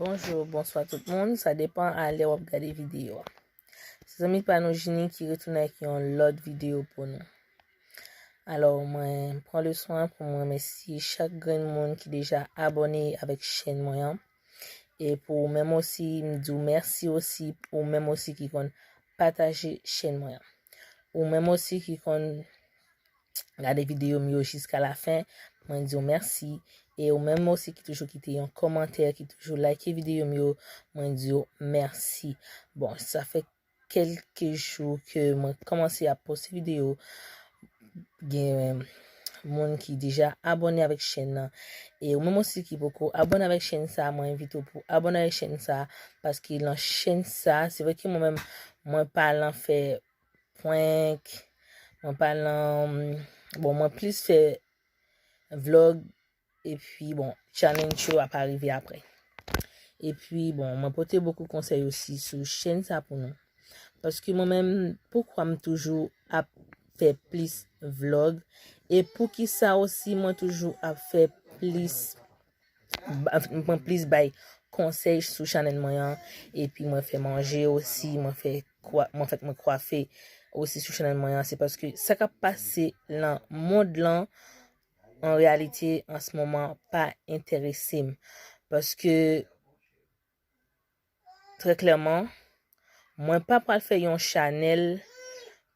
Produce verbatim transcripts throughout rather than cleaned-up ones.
Bonjou, bonswa tout moun, sa depan a lè w ap gade videyo a. Se zanmi pa nou Jini ki retounen ak yon lòt videyo pou nou. Alò, mwen pran le swen pou mwen remèsye chak grenn moun ki deja abòne avèk chèn mwen an. E pou ou menm osi, m di w mèsi osi, ou menm osi ki konn pataje chèn mwen an. Ou menm osi ki konn gade videyo m yo jiska lafen, mwen di w mèsi. E ou menm osi ki toujou kite yon kòmantè, ki toujou like videyo m yo, mwen di w mèsi. Bon, sa fè kèlke jou ke mwen kòmanse ap poste videyo, gen moun ki deja abòne avèk chèn nan. E ou menm osi ki poko abòne avèk chèn sa, mwen envite w pou abòne avèk chèn sa, paske lan chèn sa, se vre ke mwen menm, mwen pa lan fè prank, mwen pa lan, bon, mwen plis fè vlog, epi, bon, challenge yo ap arive apre. Epi, bon, mwen pote bokou konsèy osi sou chèn sa pou nou. Paske mwen menm, poukwa m toujou ap fè plis vlog? E poukisa osi mwen toujou ap fè plis, ba- m pran plis bay konsèy sou chanèl mwen an? Epi mwen fè manje osi, mwen fè kwa- mwen fèt mwen kwafe osi sou chanèl mwen an. Se paske sa k ap pase lan mond lan, an reyalite, an se moman, pa enterese m. Paske, trè klèman, mwen pa pral fè yon chanèl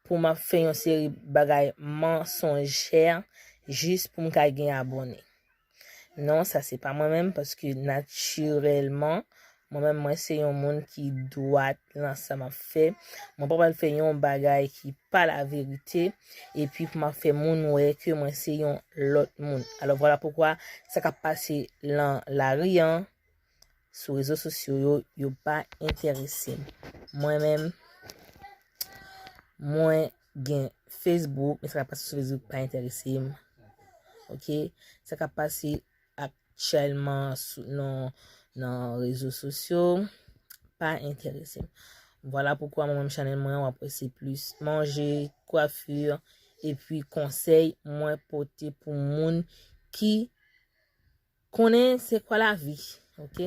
pou m ap fè yon seri bagay mansonjè jis pou m ka gen abòne. Non, sa se pa mwen menm, paske natirèlman, mwen menm, mwen se yon moun ki dwat lan sa m ap fè. Mwen pa pral fè yon bagay ki pa laverite, epi pou m ap fè moun wè ke mwen se yon lòt moun. Alò, vwala poukwa sa k ap pase lan lari an, sou rezo sosyo yo, yo pa enterese m. Mwen menm, mwen gen Facebook, men sa k ap pase sou Facebook pa enterese m. Ok? Sa k ap pase aktyèlman sou, nan, nan rezo sosyo pa enterese m. Vwala poukwa mwen menm chanèl mwen an, w ap wè se plis manje, kwafi, epi konsèy mwen pote pou moun ki konnen se kwa lavi, ok?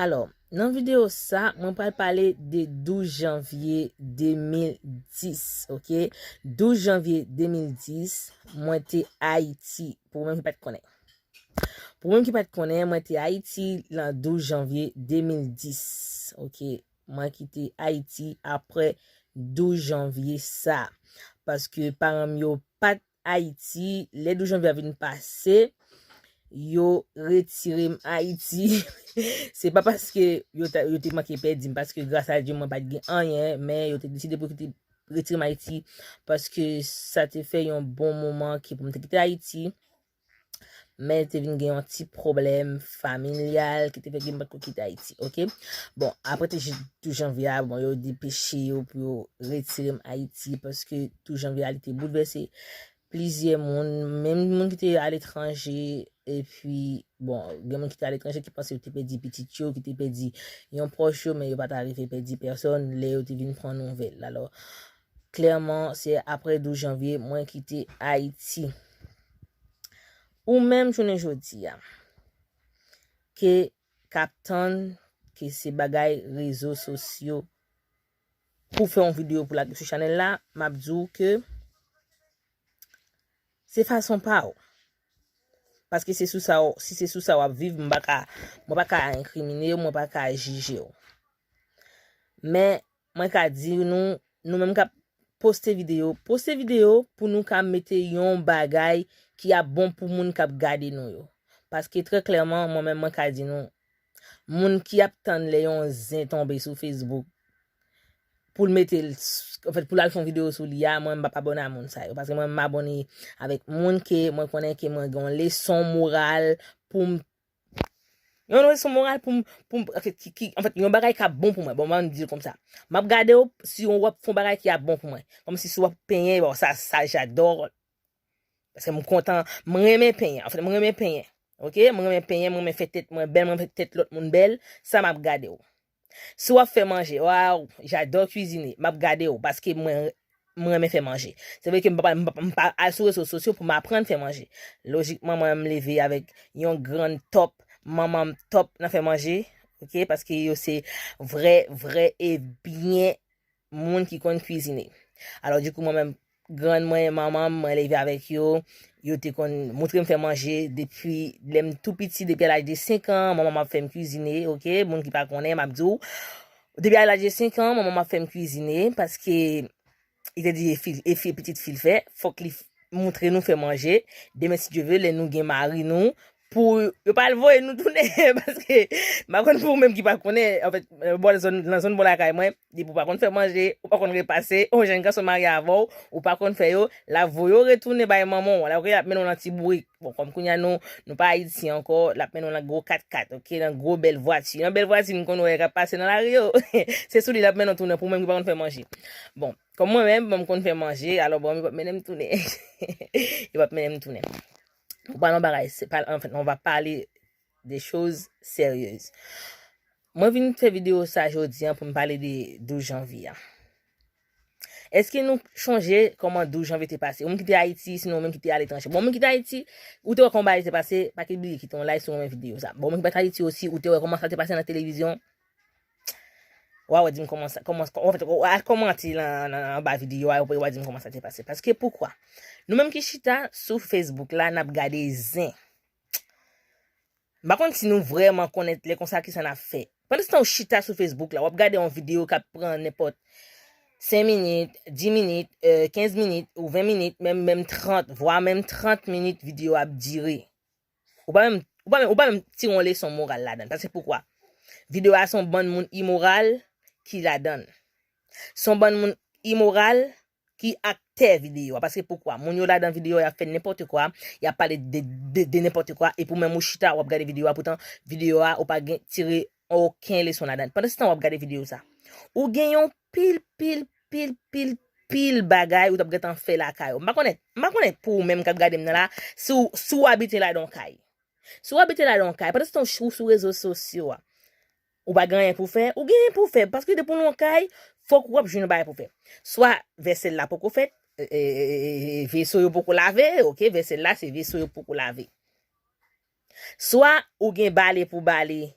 Alò, nan videyo sa, mwen pral pale de douz janvye de mil dis, ok? Douz janvye de mil dis, mwen te Ayiti, pou ou menm ki pa t konnen. Pou ou menm ki pa t konnen, mwen te Ayiti lan douz janvye de mil dis, ok? Mwen kite Ayiti apre douz janvye sa, paske paran m yo pa t Ayiti, lè douz janvye a vin pase, yo retire m Ayiti. Se pa paske yo ta, yo te manke pèdi m, paske gras a Dye, mwen pa t gen anyen, men yo te deside pou kite, retire m Ayiti, paske sa te fè yon bon moman ke pou m te kite Ayiti. Men te vin gen yon ti pwoblèm familyal ki te fè ke m pa t ko kite Ayiti, ok? Bon, apre te jis douz janvye a, bon, yo depeche yo pou yo retire m Ayiti, paske douz janvye a, li te boulvèse plizyè moun, menm moun ki te aletranje, epi, bon, gen moun ki te aletranje ki panse yo te pèdi pitit yo, ki te pèdi yon pwòch yo, men yo pa ta rive pèdi pèsòn lè yo te vin pran nouvèl. Alò, klèman, se apre douz janvye, mwen kite Ayiti. Ou menm jounen jodi a, ke k ap tann ke se bagay rezo sosyo pou fè yon videyo pou lage sou chanèl la, m ap di w ke se fason pa w. Paske se sou sa w, si se sou sa w ap viv, m pa ka, mwen pa ka enkrimine w, mwen pa ka jije w. Men, mwen ka di nou, nou menm k ap poste videyo, poste videyo pou nou ka mete yon bagay ki ap bon pou moun k ap gade nou yo. Paske trè klèman, mwen menm mwen ka di nou, moun ki ap tann lè yon zen tonbe sou Facebook, pou l mete l, s- anfèt, pou l al fè yon videyo sou li a, mwen m p ap abòne a moun sa yo. Paske mwen m abòne avèk moun ke mwen konnen ke mwen gen yon leson moral pou m, yon leson moral pou m, pou m, anfèt, ki, ki, anfèt, yon bagay k ap bon pou mwen. Bon, mwen di l konsa. M ap gade w si w ap fè yon bagay ki ap bon pou mwen. Kòmsi si w ap penyen, bon, sa, sa, j'adore. Paske m kontan, m renmen penyen. Anfèt, m renmen penyen. Ok? M renmen penyen, m renmen fè tèt mwen bèl, m renmen fè tèt lòt moun bèl. Sa m ap gade w. Si w ap fè manje, waw, j'adore cuisiner, m ap gade w, paske mwen, m renmen fè manje. Se vre ke m pa, m pa, m pa al sou rezo sosyo pou m aprann fè manje. Lojikman, mwen, m leve avèk yon grenn top, manman m top nan fè manje, ok, paske yo se vrè, vrè e byen moun ki konn kwizine. Alò, dikou, mwen menm, grann mwen, manman m, mwen leve avèk yo, yo te konn montre m fè manje depi lè m tou piti, depi a laj de senk an, manman m ap fè m kwizine, ok, moun ki pa konnen, m ap di w, depi a laj de senk an, manman m ap fè m kwizine, paske li te di, e fi, e fi, pitit fi l fè, fòk li f-, montre nou fè manje. Demen, si Dye ve, lè nou gen mari nou, pou yo pa al voye nou tounen, paske m pa konn pou ou menm ki pa konnen, anfèt, bò zòn, nan zòn bò lakay mwen, depi ou pa konn fè manje, ou pa konn repase, yon jèn gason marye avè w, ou pa konn fè yo, l ap voye w retounen bay manman w, la, ok, l ap mennen w nan ti bourik. Bon, kòm kounye a nou, nou pa Ayiti ankò, l ap mennen w nan gwo kat kat, ok, nan gwo bèl vwati. Nan bèl vwati, nou konn wè k ap pase nan lari yo. Se sou li l ap mennen w tounen pou ou menm ki pa konn fè manje. Bon, kòm mwen menm, bon, m konn fè manje, alò, bon, yo p ap mennen m tounen. Yo p ap mennen m tounen. Pou pale yon bagay, se pa, anfèt, on va parler des choses sérieuses. Mwen vin fè videyo sa jodi a pou m pale de douz janvye a. Èske nou chonje kòman douz janvye te pase? Ou menm ki te Ayiti, sinon ou menm ki te aletranje. Bon, ou menm ki te Ayiti, ou te wè kòman bagay te pase, pa bliye kite yon like si w renmen videyo sa. Bon, ou menm ki pa t Ayiti osi, ou te wè kòman sa te pase nan televizyon. W a wè di m kòman sa, kòman, anfèt, w a kòmante nan, nan, anba videyo a, w a di m kòman sa te pase. Paske poukwa? Nou menm ki chita sou Facebook la, n ap gade zen. M pa konn si nou vrèman konnen lè konsa kisa n ap fè. Pandan se tan w chita sou Facebook la, w ap gade yon videyo k ap pran nenpòt senk minit, dis minit, eh, kenz minit ou ven minit, menm, menm trant, vwa menm trant minit videyo a ap dire. Ou pa menm, ou pa menm, ou pa menm tire yon leson moral ladan l. Paske poukwa? Videyo a se yon bann moun imoral ki ladan l. Se yon bann moun imoral ki aktè videyo a. Paske poukwa? Moun yo ladan videyo a, y ap fè nenpòt kwa, y ap pale de, de, de nenpòt kwa, epi ou menm ou chita, w ap gade videyo a, poutan videyo a, ou pa gen tire okenn leson ladan l. Pandan se tan w ap gade videyo sa, ou gen yon pil, pil, pil, pil, pil bagay ou t ap gentan fè lakay ou. M pa konnen, m pa konnen pou ou menm k ap gade m nan la, si w, si w abite ladan yon kay. Si w abite ladan yon kay, pandan se tan ou sou rezo sosyo a, ou pa gen anyen pou fè, ou gen anyen pou fè, paske depi w nan yon kay, fòk w ap jwenn yon bagay pou fè. Swa vèsèl la poko fèt, e, e, e, e, e, veso yo poko lave, ok, vèsèl la se veso yo poko lave. Swa ou gen bale pou bale,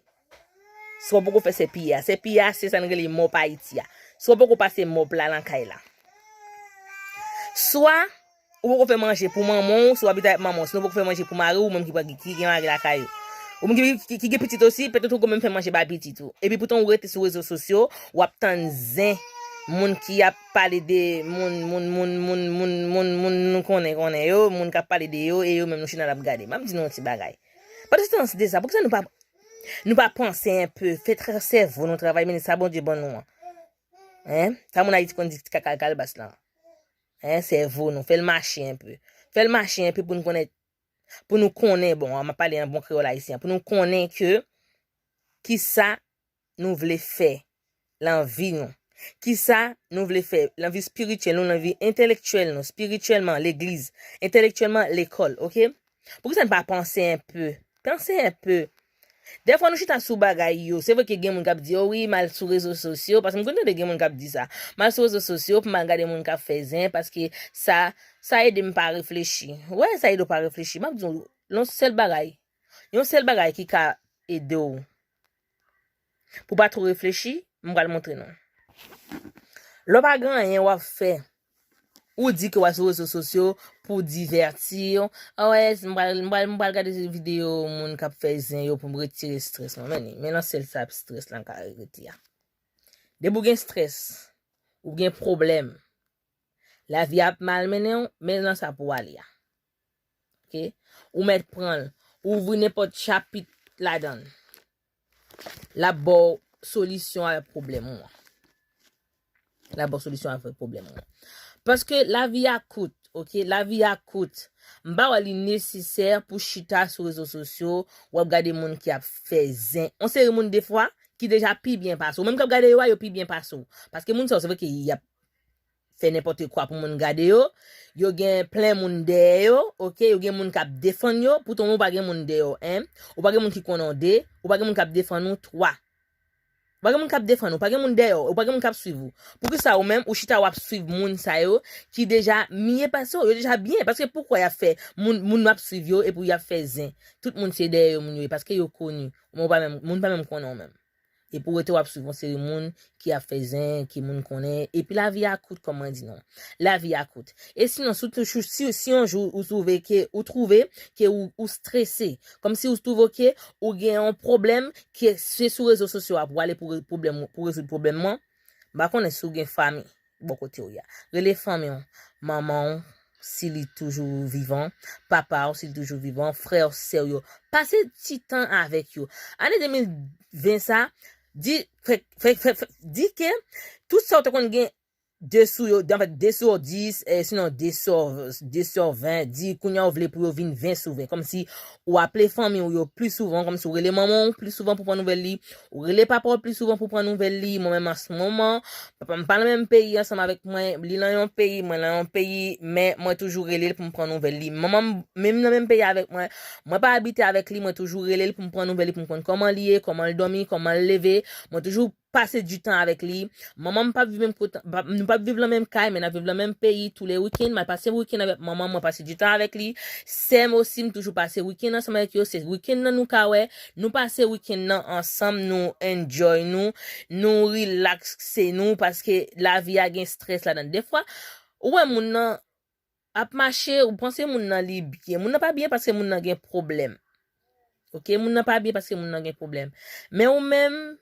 swa w poko fè sèpiye a. Sèpiye a, se sa n rele mòp Ayiti a. Swa w poko pase mòp la nan kay la. Swa ou poko fè manje pou manman w, si w abite avèk manman w. Sinon, ou poko fè manje pou mari w, ou menm ki, ki, ki gen mari lakay ou. Ou menm ki, ki, ki gen pitit osi, petèt ou poko menm fè manje bay pitit ou. Epi poutan ou rete sou rezo sosyo, w ap tann zen moun ki ap pale de moun, moun, moun nou konnen, konnen yo, moun k ap pale de yo, e yo menm nou chita n ap gade. M ap di nou yon ti bagay. Pandan se tan de sa, poukisa nou pa, nou pa panse enpe, fè tra-, sèvo nou travay, men sa Bondye ban nou an. Hein? Sa moun Ayiti konn di ti kaka kalbas lan. Hein, sèvo nou, fè l mache enpe. Fè l mache enpe pou nou konnen, pou nou konnen, bon, m ap pale an bon kreyòl ayisyen, pou nou konnen ke kisa nou vle fè nan vi nou. Kisa nou vle fè nan vi espirityèl nou, nan vi entèlektyèl nou, espirityèlman, legliz, entèlektyèlman, lekòl, ok? Poukisa n pa panse enpe? Panse enpe. Dèfwa nou chita sou bagay yo. Se vre ke gen moun k ap di, "O wi, m al sou rezo sosyo," paske m konn tande gen moun k ap di sa. "M al sou rezo sosyo pou m al gade moun k ap fè zen, paske sa, sa ede m pa reflechi." Wè, sa ede w pa reflechi. M ap di w, yon sèl bagay. Yon sèl bagay ki ka ede w pou w pa twò reflechi, m pral montre nou. Lè w pa gen anyen w ap fè, ou di ke w al sou rezo sosyo pou w divèti w. A wè, m pral, m pral, m pral gade videyo moun k ap fè zen yo pou m retire estrès mwen. Men, men nan sèl sa estrès lan ka rete a. Depi w gen estrès, ou gen pwoblèm, lavi a ap malmennen w, men nan sa pou w ale a. Ok? Ou mèt pran l, ouvri nenpòt chapit ladan l. L ap ba w solisyon avèk pwoblèm ou an. L ap ba w solisyon avèk pwoblèm ou an. Paske lavi a kout, ok? Lavi a kout. M pa wè li nesesè pou chita sou rezo sosyo, w ap gade moun ki ap fè zen. Yon seri moun defwa ki deja pi byen pase w. Menm k ap gade yo a, yo pi byen pase w. Paske moun sa yo, se vre ke y ap fè nenpòt kwa pou moun gade yo. Yo gen plen moun dèyè yo, ok? Yo gen moun k ap defann yo, poutan ou pa gen moun dèyè w, en. Ou pa gen moun ki konnen w, de. Ou pa gen moun k ap defann ou, twa. Ou pa gen moun k ap defann ou, ou pa gen moun dèyè w, ou pa gen moun k ap swiv ou. Poukisa ou menm, ou chita w ap swiv moun sa yo ki deja miye pase w, yo deja byen? Paske poukwa y ap fè moun, moun w ap swiv yo epi y ap fè zen? Tout moun se dèyè yo moun yo ye, paske yo koni. Men ou pa menm, moun pa menm konnen w menm. Epi w rete w ap swiv yon seri moun ki ap fè zen, ki moun konnen. Epi lavi a kout, kòm mwen di nou. Lavi a kout. E sinon, si, si, si yon jou ou twouve ke, ou twouve ke ou, ou strese, kòmsi ou twouve ke ou gen yon pwoblèm, ke se sou rezo sosyo a pou w ale pou re-, pwoblèm, pou rezoud pwoblèm nan, m pa konnen si w gen fanmi bò kote w ye a. Rele fanmi w, manman w, si li toujou vivan, papa w, si li toujou vivan, frè w, sè w yo. Pase ti tan avèk yo. Ane de mil ven sa, di, fè, fè, fè, fè, di ke tout sa w te konn gen de sou yo, anfèt, de sou dis, eh, sinon de sou, de sou ven, di kounye a w vle pou yo vin ven sou ven. Kòmsi ou aple fanmi w yo pli souvan, kòmsi ou rele manman w pli souvan pou pran nouvèl li, ou rele papa w pli souvan pou pran nouvèl li. Mwen menm, an se moman, papa m pa nan menm peyi ansanm avèk mwen, li nan yon peyi, mwen nan yon peyi, men mwen toujou rele l pou m pran nouvèl li. Manman m menm nan menm peyi avèk mwen, mwen pa abite avèk li, mwen toujou rele l pou m pran nouvèl li, pou m konn kòman li ye, kòman l dòmi, kòman l leve. Mwen toujou pase di tan avèk li. Manman m p ap viv menm kote, p ap, nou p ap viv nan menm kay, men n ap viv nan menm peyi. Tou le wikenn, m al pase wikenn avèk manman m, mwen pase di tan avèk li. Sè m osi, m toujou pase wikenn ansanm avèk yo. Se wikenn nan nou ka wè, nou pase wikenn nan ansanm, nou enjoy nou, nou rilakse nou, paske lavi a gen strès ladan. Defwa, ou wè moun nan ap mache, ou panse moun nan li byen. Moun nan pa byen paske moun nan gen pwoblèm. Oke, moun nan pa byen paske moun nan gen pwoblèm. Men ou menm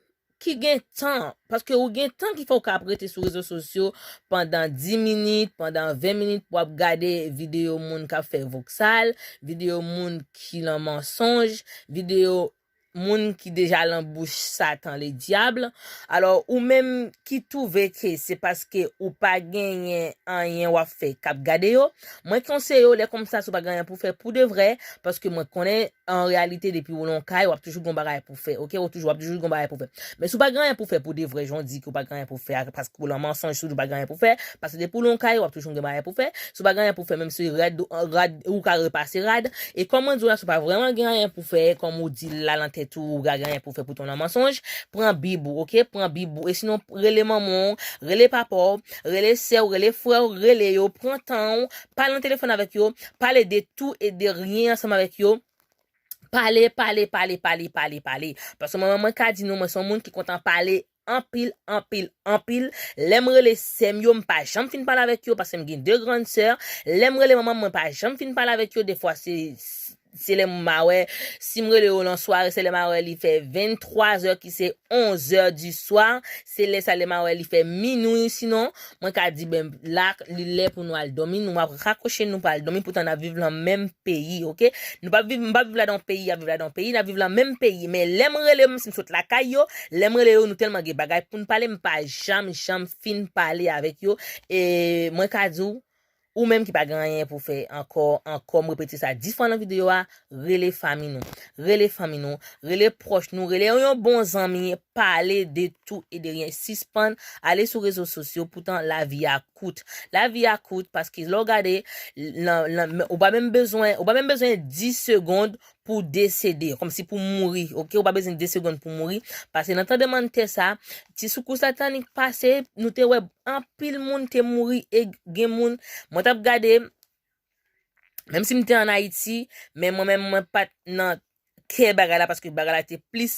ki gen tan, paske ou gen tan ki fè w ka ap rete sou rezo sosyo pandan dis minit, pandan ven minit pou w ap gade videyo moun k ap fè voksal, videyo moun ki nan mansonj, videyo moun ki deja lan bouch Satan Ledyab. Alò, ou menm ki twouve ke se paske ou pa genyen anyen w ap fè k ap gade yo, mwen konseye w lè konsa si w pa gen anyen pou fè pou de vrè, paske mwen konnen an reyalite depi w lan kay, w ap toujou gen bagay pou fè, oke? W toujou, w ap toujou gen bagay pou fè. Men si w pa gen anyen pou fè pou de vrè, jan w di ke w pa gen anyen pou fè, paske w lan mansonj, si w di w pa gen anyen pou fè, paske depi w lan kay, w ap toujou gen bagay pou fè. Si w pa gen anyen pou fè, menm si rad, rad, ou ka repase rad. E kòm mwen di w la, si w pa vrèman gen anyen pou fè, kòm ou di l la nan tèt ou, ou pa gen anyen pou fè pou w lan mansonj, pran Bib ou, oke? Pran Bib ou. E sinon, rele manman w, rele papa w, rele sè w, rele frè w, rele yo, pran tan w, pale nan telefòn avèk yo, pale de tou e de ryen ansanm avèk yo. Pale, pale, pale, pale, pale, pale. Paske mwen, mwen ka di nou, mwen se yon moun ki kontan pale anpil, anpil, anpil. Lè m rele sè m yo, m pa janm fin pale avèk yo, paske m gen de grann sè. Lè m rele manman m, mwen pa janm fin pale avèk yo. Defwa, se, se lè m a wè, si m rele yo nan sware, se lè m a wè li fè venntwa zè, ki se onz è di swa. Se lè sa, lè m a wè li fè minwi, sinon, mwen ka di, ben, la, li lè pou nou al dòmi, nou ap rakwoche, nou pral dòmi, poutan n ap viv lan menm peyi, oke? Nou p ap viv, m p ap viv ladan yon peyi, y ap viv ladan yon peyi, n ap viv lan menm peyi. Men lè m rele yo, menm si m sot lakay yo, lè m rele yo, nou tèlman gen bagay pou n pale, m pa janm, janm fin pale avèk yo. E mwen ka di w, ou menm ki pa gen anyen pou fè ankò, ankò, m repete sa dis fwa nan videyo a, rele fanmi nou. Rele fanmi nou, rele pwòch nou, rele yon bon zanmi, pale de tou e de ryen. Sispann ale sou rezo sosyo, poutan lavi a kout. Lavi a kout, paske lè w gade, lan, lan, ou pa menm bezwen, ou pa menm bezwen dis segonn pou desede, kòmsi pou mouri, oke? Ou pa bezwen dis segonn pou mouri, paske nan tranblemanntè sa, ti soukous la t annik pase, nou te wè anpil moun te mouri, e gen moun, mwen t ap gade, menm si m te ann Ayiti, men mwen menm, mwen pa t nan kè bagay la, paske bagay la te plis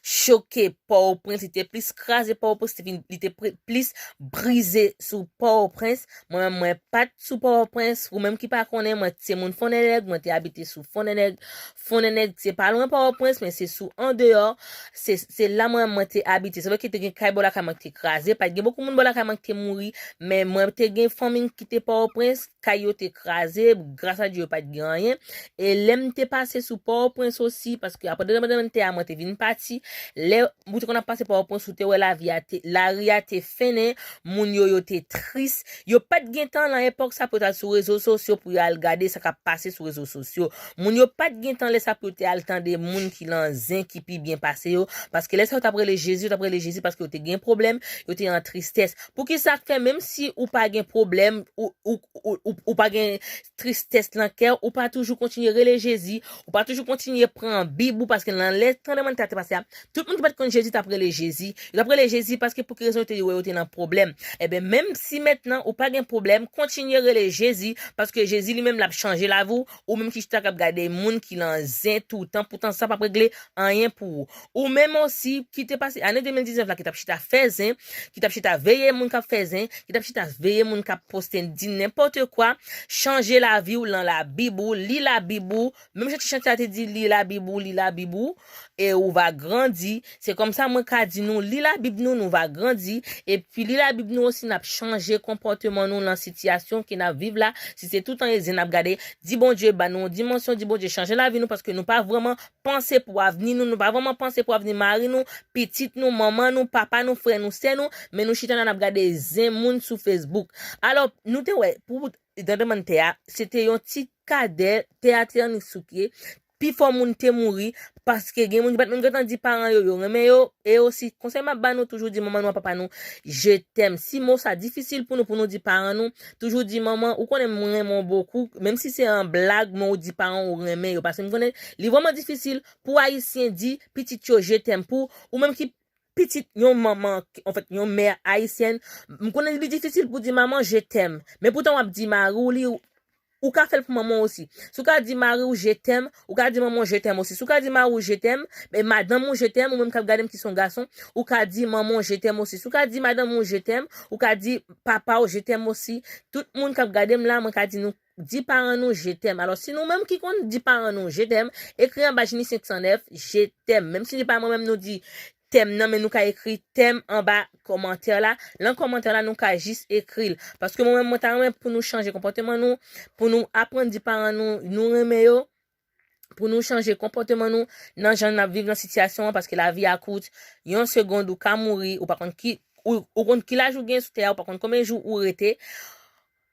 choke Pòtoprens, li te plis kraze Pòtoprens, li te vin, li te pre-, plis brize sou Pòtoprens. Mwen menm, mwen pa t sou Pòtoprens, ou menm ki pa konnen, mwen se moun Fonnenèg, mwen te abite sou Fonnenèg. Fonnenèg, se pa lwen Pòtoprens, men se sou andeyò. Se, se la mwen, mwen te abite. Se vre ke te gen kay bò lakay mwen ki te kraze, pa t gen bokou moun bò lakay mwen ki te mouri, men mwen te gen fanmi m ki te Pòtoprens, kay yo te kraze, gras a Dye yo pa t gen anyen. E lè m te pase sou Pòtoprens osi, paske apre tranblemanntè a, mwen te vin pati. Lè ou te konn ap pase Pòtoprens, ou te wè lavi a te, lari a te fennen, moun yo, yo te tris. Yo pa t gen tan nan epòk sa pou yo t al sou rezo sosyo pou yo al gade sa k ap pase sou rezo sosyo. Moun yo pa t gen tan lè sa pou yo te al tande moun ki lan zen, ki pi byen pase yo. Paske lè sa yo t ap rele Jezi, yo t ap rele Jezi paske yo te gen pwoblèm, yo te an tristès. Poukisa k fè menm si ou pa gen pwoblèm, ou, ou, ou, ou, ou pa gen tristès nan kè w, ou pa toujou kontinye rele Jezi, ou pa toujou kontinye pran nan Bib ou, paske nan lè tranblemanntè a te pase a, tout moun ki pa t konn Jezi t ap rele Jezi. Yo t ap rele Jezi paske pou ki rezon yo te wè yo te nan pwoblèm. Ebyen, menm si mentnan ou pa gen pwoblèm, kontinye rele Jezi, paske Jezi li menm l ap chanje lavi w, ou menm ki chita k ap gade moun ki nan zen toutan, poutan sa p ap regle anyen pou ou. Ou menm osi ki te pase ane de mil diznèf la ki t ap chita fè zen, ki t ap chita veye moun k ap fè zen, ki t ap chita veye moun k ap poste di nenpòt kwa, chanje lavi w lan Labib ou, li Labib ou, menm jan ti chante a te di, li Labib ou, li Labib ou, e ou va grandi. Se kòmsa mwen ka di nou, li Labib nou, nou va grandi, epi li Labib nou osi, n ap chanje konpòteman nou lan sitiyasyon ke n ap viv la. Si se toutan e zen n ap gade, di Bondye ba nou yon dimansyon, di Bondye chanje lavi nou, paske nou pa vrèman panse pou avni nou, nou pa vrèman panse pou avni mari nou, pitit nou, manman nou, papa nou, frè nou, sè nou, men nou chita la n ap gade zen moun sou Facebook. Alò, nou te wè, pou tranblemanntè a, se te yon ti kadè, tè a te annik souke, pifò moun te mouri, paske gen moun ki pa t menm gentan di paran yo, yo renmen yo, e osi, konsèy m ap ba nou, toujou di manman nou ak papa nou, je t'aime. Si mo sa difisil pou nou, pou nou di paran nou, toujou di manman, ou konnen mwen renmen w bokou, menm si se an blag, men ou di paran w ou renmen yo, paske m konnen li vrèman difisil pou Ayisyen di pitit yo je t'aime pou ou menm ki pitit yon manman, anfèt, yon mè ayisyèn, m konnen li difisil pou di manman je t'aime. Men poutan w ap di mari w li, ou ka fè l pou manman w osi. Si w ka di mari w je t'aime, ou ka di manman w je t'aime osi. Si w ka di mari w je t'aime, men madanm ou je t'aime, ou menm k ap gade m ki se yon gason, ou ka di manman w je t'aime osi. Si w ka di madanm ou je t'aime, ou ka di papa w je t'aime osi. Tout moun k ap gade m la, mwen ka di nou, di paran nou je t'aime. Alò, si nou menm ki konn di paran nou je t'aime, ekri anba Jini senk san nèf, je t'aime. Menm si se pa mwen menm nou di t'aime nan, men nou ka ekri t'aime anba kòmantè la. Lan kòmantè la, nou ka jis ekri l. Paske mwen menm, mwen ta renmen pou nou chanje konpòteman nou, pou nou aprann di paran nou, nou renmen yo, pou nou chanje konpòteman nou nan jan n ap viv nan sitiyasyon an, paske lavi a kout. Yon segond, ou ka mouri, ou pa konn ki, ou, ou konn ki laj ou gen sou tè a, ou pa konn konbyen jou ou rete.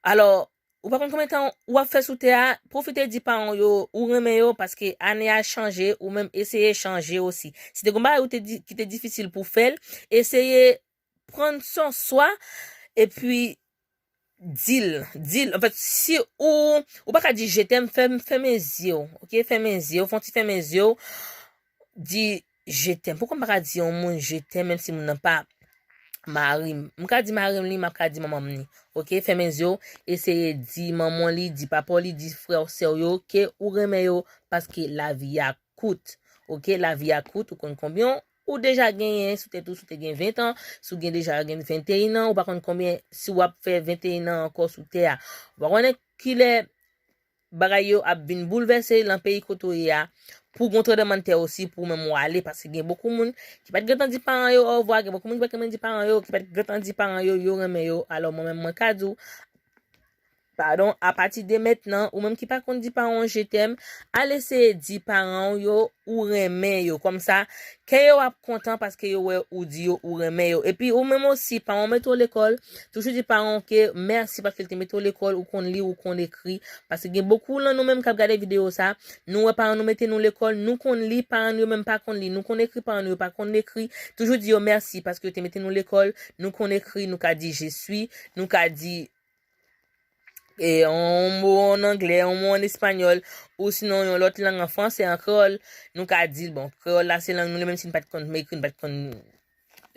Alò, ou pa konn konbyen tan w ap fè sou tè a, pwofite di paran w yo ou renmen yo, paske ane a chanje, ou menm eseye chanje osi. Si te gen bagay ou te di, ki te difisil pou fè l, eseye pran swen swa, epi di l, di l. Anfèt, si ou, ou pa ka di je t'aime, fèm, fèmen zye w, oke? Fèmen zye w, fè yon ti fèmen zye w, di je t'aime. Poukwa m pa ka di yon moun je t'aime, menm si moun nan pa mari m? M ka di mari m li, m ap ka di manman m li. Oke, fèmen zye w, eseye di manman w li, di papa w li, di frè w, sè w yo, ke ou renmen yo, paske lavi a kout. Oke, lavi a kout, ou konn konbyen ou deja genyen sou tèt ou, si w te gen ven tan, si w gen deja gen venteyen an, ou pa konn konbyen, si w ap fè venteyen an ankò sou tè a. Ou pa konnen kilè bagay yo ap vin boulvèse lan peyi kote w ye a, pou gon tranblemanntè osi, pou ou menm ou ale, paske gen bokou moun ki pa t gentan di paran yo ovwa, gen bokou moun ki pa t gentan di paran yo, ki pa t gentan di paran yo, yo renmen yo. Alò, mwen menm, mwen ka di w, padon, apati de mentnan, ou menm ki pa konn di paran w je t'aime, al eseye di paran w yo ou renmen yo. Kòmsa, kè yo ap kontan paske yo wè ou di yo ou renmen yo. Epi ou menm osi, paran w mete w lekòl, toujou di paran w ke mèsi paske l te mete w lekòl, ou konn li, ou konn ekri. Paske gen bokou lan nou menm k ap gade videyo sa, nou wè paran nou mete nou lekòl, nou konn li, paran nou yo menm pa konn li, nou konn ekri, paran nou yo pa konn ekri. Toujou di yo mèsi paske yo te mete nou lekòl, nou konn ekri, nou ka di je suis, nou ka di e, yon mo an anglè, yon mo an espanyòl, ou sinon yon lòt lang an fransè, an kreyòl, nou ka di l, bon, kreyòl la se lang nou, menm si n pa t konn ekri, n pa t konn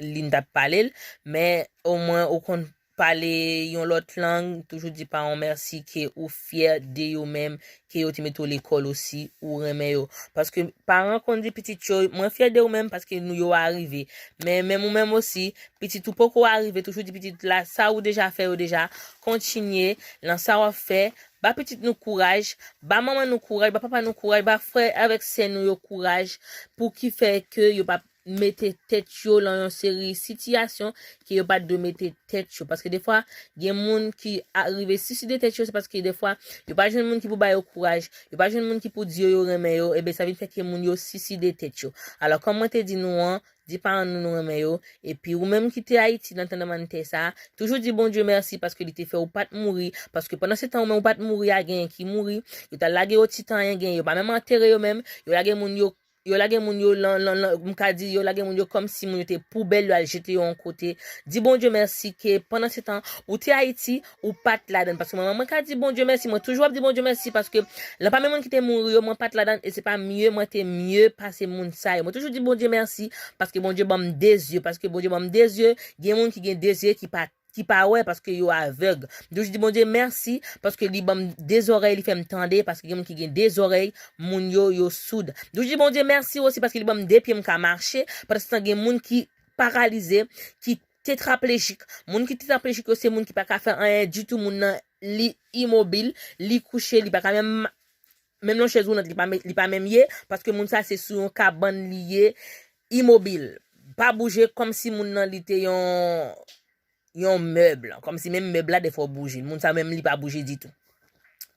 li, n t ap pale l, men omwen ou konn pale yon lòt lang, toujou di paran w mèsi ke ou fyè de yo menm, ke yo te mete w lekòl osi, ou renmen yo. Paske paran konn di pitit yo, mwen fyè de ou menm paske nou yo arive. Men menm ou menm osi, pitit ou poko arive, toujou di pitit la, sa ou deja fè yo deja, kontinye lan sa w ap fè, ba pitit nou kouraj, ba manman nou kouraj, ba papa nou kouraj, ba frè avèk sè nou yo kouraj, pou ki fè ke yo pa mete tèt yo lan yon seri sitiyasyon ke yo pa t dwe mete tèt yo. Paske defwa, gen moun ki a-, rive siside tèt yo, se paske defwa, yo pa jwenn moun ki pou ba yo kouraj, yo pa jwenn moun ki pou di yo yo renmen yo, ebyen sa vin fè ke moun yo siside tèt yo. Alò, kòm mwen te di nou an, di paran nou nou renmen yo, epi ou menm ki te Ayiti nan tranblemanntè sa, toujou di Bondye mèsi paske li te fè ou pa t mouri, paske pandan se tan ou menm ou pa t mouri a, genyen ki mouri, yo t al lage yo ti tan, genyen yo pa menm antere yo menm, yo lage moun yo yo lage moun yo lan, lan, lan, m ka di, yo lage moun yo kòmsi moun yo te poubèl, yo al jete yo yon kote. Di Bondye mèsi ke pandan se tan, ou te Ayiti, ou pa t ladan. Paske mwen, mwen ka di Bondye mèsi, mwen toujou ap di Bondye mèsi, paske lan pa menm moun ki te mouri yo, mwen pa t ladan, e se pa mye, mwen te mye pase moun sa yo. Mwen toujou di Bondye mèsi, paske Bondye ban m de zye, paske Bondye ban m de zye, gen moun ki gen de zye ki pa ki pa wè paske yo avèg. M toujou di Bondye mèsi paske li ban m de zòrèy, li fè m tande, paske gen moun ki gen de zòrèy, moun yo, yo soud. M toujou di Bondye mèsi osi paske li ban m de pye m ka mache, pandan se tan gen moun ki paralize, ki tetraplejik. Moun ki tetraplejik yo se moun ki pa ka fè anyen ditou, moun nan li imobil, li kouche, li pa ka menm, menm nan chèz woulant, li pa, li pa menm ye, paske moun sa se sou yon kabann li ye, imobil. Pa bouje kòmsi moun nan li te yon yon mèb, kòmsi menm mèb la defwa w bouje. Moun sa menm li pa bouje ditou.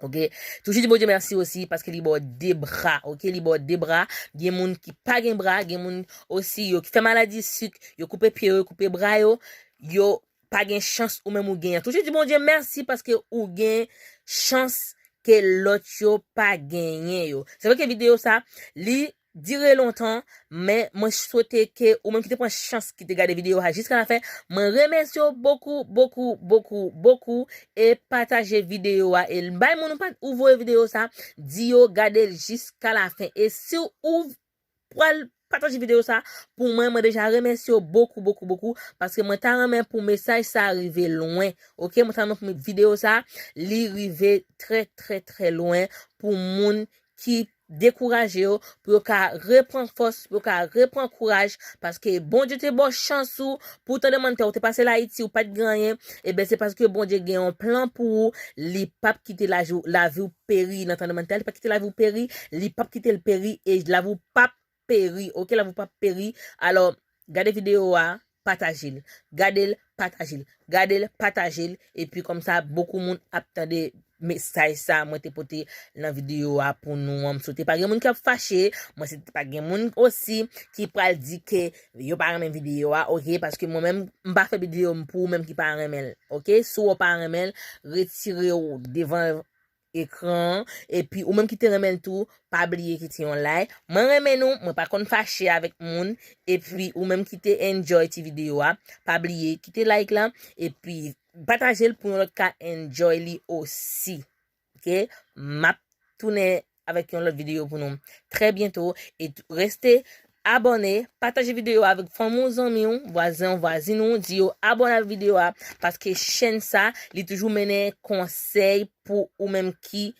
Oke? Toujou di Bondye mèsi osi paske li ba w de bra, oke? Li ba w de bra. Gen moun ki pa gen bra, gen moun osi yo ki fè maladi sik, yo koupe pye yo, yo koupe bra yo, yo pa gen chans ou menm ou genyen. Toujou di Bondye mèsi paske ou gen chans ke lòt yo pa genyen yo. Se vre ke videyo sa, li dire lontan, men mwen swete ke ou menm ki te pran chans ki te gade videyo a jiska lafen, mwen remèsye w bokou, bokou, bokou, bokou, e pataje videyo a, e bay moun ou pa, ou voye videyo sa, di yo gade l jiska lafen. E si ou pral pataje videyo sa, pou mwen, mwen deja remèsye w bokou, bokou, bokou, paske mwen ta renmen pou mesaj sa rive lwen, oke? Mwen ta renmen pou videyo sa, li rive trè, trè, trè lwen pou moun ki dekouraje yo, pou yo ka repran fòs, pou yo ka repran kouraj, paske Bondye te ba w chans ou pou w tande mantè, ou te pase l Ayiti, ou pa t gen anyen, ebyen se paske Bondye gen yon plan pou ou, li p ap kite lavi, lavi w peri nan tande mantè, li p ap kite lavi w peri, li p ap kite l peri, e lavi w p ap peri, oke, lavi w p ap peri. Alò, gade videyo a, pataje l. Gade l, pataje l. Gade l, pataje l. Epi kòmsa, bokou moun ap tande mesaj sa mwen te pote nan videyo a pou nou an. M swete pa gen moun k ap fache. Mwen swete pa gen moun osi ki pral di ke yo pa renmen videyo a, oke? Paske mwen menm, m pa fè videyo m pou ou menm ki pa renmen l, oke? Si w pa renmen l, retire w devan ekran an, epi ou menm ki te renmen l tou, pa bliye kite yon like. Mwen renmen nou, mwen pa konn fache avèk moun, epi ou menm ki te enjoy ti videyo a, pa bliye kite like la, epi pataje l pou yon lòt ka enjoy li osi. Oke? M ap tounen avèk yon lòt videyo pou nou trè byento, e tou, rete abòne, pataje videyo a avèk fanmi w, zanmi w, vwazen w, vwazin ou, di yo abòne avèk videyo a, paske chèn sa, li toujou mennen konsèy pou ou menm ki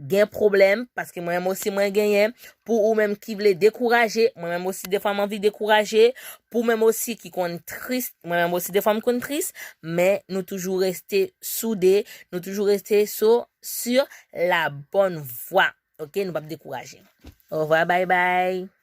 gen pwoblèm, paske mwen menm osi mwen genyen, pou ou menm ki vle dekouraje, mwen menm osi defwa m anvi dekouraje, pou ou menm osi ki konn tris, mwen menm osi defwa m konn tris, men nou toujou rete soude, nou toujou rete so, sur la bonne voie. Oke, nou p ap dekouraje. Au revoir, bye bye.